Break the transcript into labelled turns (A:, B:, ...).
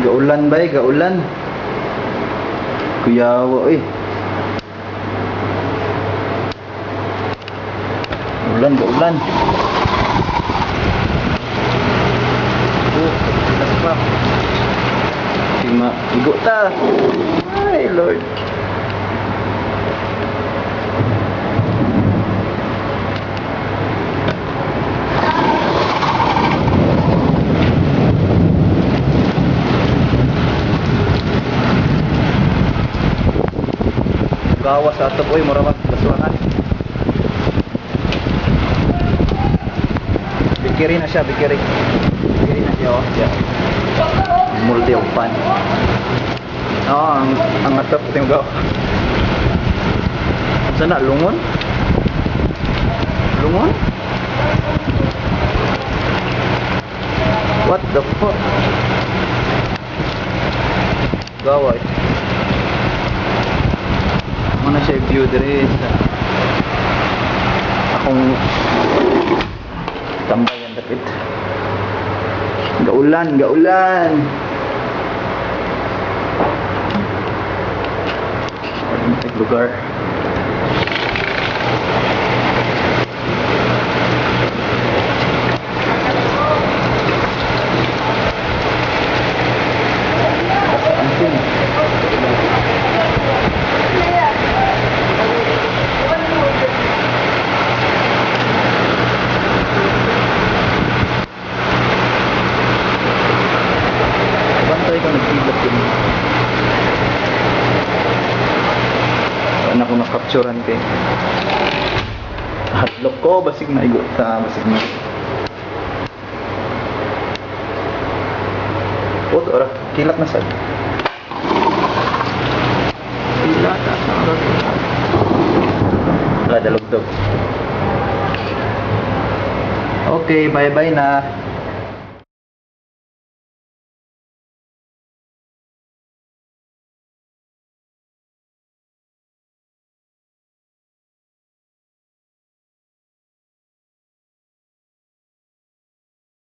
A: Gaulan bay, gaulan. Kuyawa eh. Ulan, gaulan. Oh, tas pa. Sige igo ta. Ay, Lord. Gawa sa atop oy, mura mag basuhan. Bikiri na siya, bikiri. Bikiri na siya, oh. Siya. Multi og pan. Oo, ang atop yung gawa. Sana lungon? Lungon? What the fuck? Gawa eh. Muna siya view dire sa akong tambayan dapit. Gaulan, gaulan. Wala lugar. Antin. Bantay ka nagkidlat yun. Saan ako na-capturean kay hadlok ko, basig na igo ta, basig na. Oh, ora, kilak na sad. Kilak na sa Wala, dalugdog. Okay, bye-bye na.